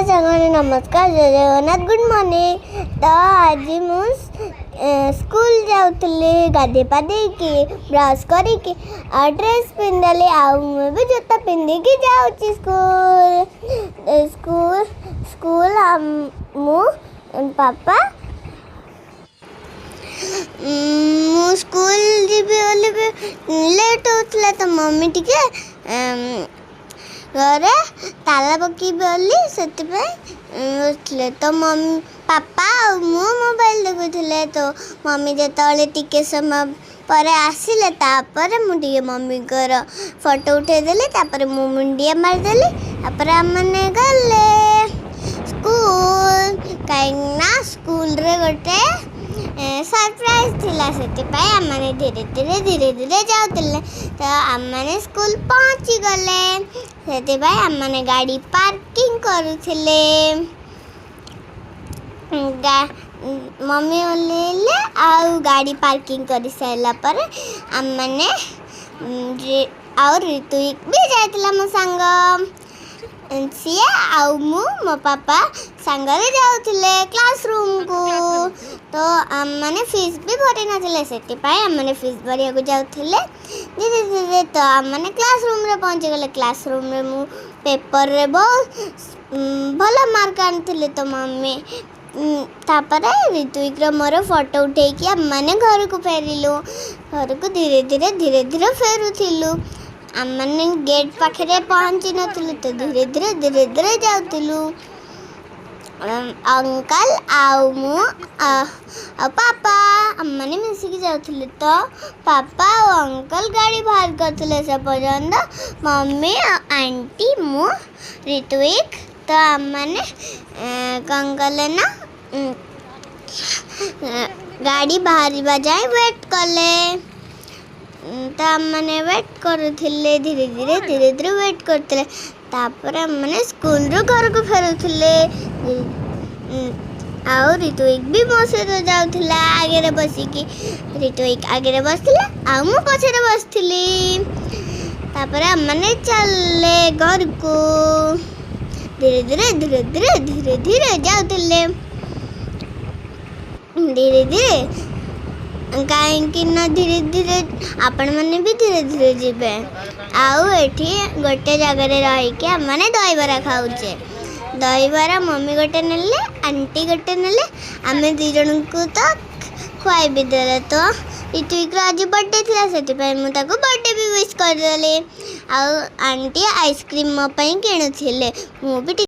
ସାଙ୍ଗମାନେ, ନମସ୍କାର, ଜୟ Jagannath, good morning. ତ ଆଜି ମୁଁ ସ୍କୁଲ ଯାଉଥିଲି। ଗାଧେଇ ପାଧେଇକି, ବ୍ରସ୍ କରିକି ଆଉ ଡ୍ରେସ୍ ପିନ୍ଧିଲି ଆଉ ମୁଁ ବି ଜୋତା ପିନ୍ଧିକି ଯାଉଛି ସ୍କୁଲ। ସ୍କୁଲ ସ୍କୁଲ ମୁଁ ପାପା, ମୁଁ ସ୍କୁଲ ଯିବି ବୋଲି ବି ଲେଟ୍ ହେଉଥିଲା। ତ ମମି ଟିକେ ଘରେ ତାଲା ପକେଇବି ବୋଲି ସେଥିପାଇଁ ବସିଥିଲେ। ତ ମମି, ପାପା ଆଉ ମୁଁ ମୋବାଇଲ ଦେଖୁଥିଲେ। ତ ମମି ଯେତେବେଳେ ଟିକେ ସମୟ ପରେ ଆସିଲେ, ତାପରେ ମୁଁ ଟିକେ ମମିଙ୍କର ଫଟୋ ଉଠେଇଦେଲି। ତାପରେ ମୁଁ ମୁଣ୍ଡିଆ ମାରିଦେଲି। ତାପରେ ଆମମାନେ ଗଲେ ସ୍କୁଲ, କାହିଁକିନା ସ୍କୁଲରେ ଗୋଟେ ସରପ୍ରାଇଜ୍ ଥିଲା। ସେଥିପାଇଁ ଆମମାନେ ଧୀରେ ଧୀରେ ଧୀରେ ଧୀରେ ଯାଉଥିଲେ। ତ ଆମମାନେ ସ୍କୁଲ ପହଞ୍ଚିଗଲେ। ସେଥିପାଇଁ ଆମମାନେ ଗାଡ଼ି ପାର୍କିଂ କରୁଥିଲେ। ମମି ଓହ୍ଲେଇଲେ ଆଉ ଗାଡ଼ି ପାର୍କିଂ କରିସାରିଲା ପରେ ଆମମାନେ ଆଉ ଋତୁଇକ ବି ଯାଇଥିଲା, ମୋ ସାଙ୍ଗ ସିଏ ଆଉ ମୁଁ, ମୋ ପାପା ସାଙ୍ଗରେ ଯାଉଥିଲେ କ୍ଲାସ୍ ରୁମ୍କୁ। ତ ଆମମାନେ ଫିସ୍ ବି ଭରି ନଥିଲେ, ସେଥିପାଇଁ ଆମମାନେ ଫିସ୍ ଭରିବାକୁ ଯାଉଥିଲେ ଧୀରେ ଧୀରେ। ତ ଆମମାନେ କ୍ଲାସ୍ ରୁମ୍ରେ ପହଞ୍ଚିଗଲେ। କ୍ଲାସ୍ ରୁମ୍ରେ ମୁଁ ପେପରରେ ବହୁତ ଭଲ ମାର୍କ ଆଣିଥିଲି। ତ ମମି, ତାପରେ ଋତୁଇକର ମୋର ଫଟୋ ଉଠେଇକି ଆମମାନେ ଘରକୁ ଫେରିଲୁ। ଘରକୁ ଧୀରେ ଧୀରେ ଧୀରେ ଧୀରେ ଫେରୁଥିଲୁ। ଆମମାନେ ଗେଟ୍ ପାଖରେ ପହଞ୍ଚି ନଥିଲୁ, ତ ଧୀରେ ଧୀରେ ଧୀରେ ଧୀରେ ଯାଉଥିଲୁ। ଅଙ୍କଲ ଆଉ ମୁଁ ଆଉ ପାପା ଆମମାନେ ମିଶିକି ଯାଉଥିଲୁ। ତ ପାପା ଆଉ ଅଙ୍କଲ ଗାଡ଼ି ବାହାର କରିଥିଲେ, ସେ ପର୍ଯ୍ୟନ୍ତ ମମି ଆଉ ଆଣ୍ଟି, ମୁଁ, ଋତୁଇକ, ତ ଆମମାନେ କ'ଣ କଲେ ନା ଗାଡ଼ି ବାହାରିବା ଯାଏଁ ୱେଟ୍ କଲେ। ତ ଆମମାନେ ୱେଟ୍ କରୁଥିଲେ, ଧୀରେ ଧୀରେ ଧୀରେ ଧୀରେ ୱେଟ୍ କରୁଥିଲେ। ତାପରେ ଆମମାନେ ସ୍କୁଲରୁ ଘରକୁ ଫେରୁଥିଲେ ଆଉ ଋତୁଇକ ବି ମୋ ସହିତ ଯାଉଥିଲା ଆଗରେ ବସିକି। ଋତୁଇକ ଆଗରେ ବସିଥିଲା ଆଉ ମୁଁ ପଛରେ ବସିଥିଲି। ତାପରେ ଆମମାନେ ଚାଲିଲେ ଘରକୁ, ଧୀରେ ଧୀରେ ଧୀରେ ଧୀରେ ଧୀରେ ଧୀରେ ଯାଉଥିଲେ, ଧୀରେ ଧୀରେ। କାହିଁକି ନା ଧୀରେ ଧୀରେ ଆପଣମାନେ ବି ଧୀରେ ଧୀରେ ଯିବେ। ଆଉ ଏଠି ଗୋଟେ ଜାଗାରେ ରହିକି ଆମମାନେ ଦହିବରା ଖାଉଛେ। ଦହିବରା ମମି ଗୋଟେ ନେଲେ, ଆଣ୍ଟି ଗୋଟେ ନେଲେ, ଆମେ ଦୁଇ ଜଣଙ୍କୁ ତ ଖୁଆଇ ବି ଦେଲେ। ତ ଋତୁଇକର ଆଜି ବର୍ଥଡେ ଥିଲା, ସେଥିପାଇଁ ମୁଁ ତାକୁ ବର୍ଥଡେ ବି ୱିଶ୍ କରିଦେଲି। ଆଉ ଆଣ୍ଟି ଆଇସ୍କ୍ରିମ୍ ମୋ ପାଇଁ କିଣୁଥିଲେ, ମୁଁ ବି ଟିକେ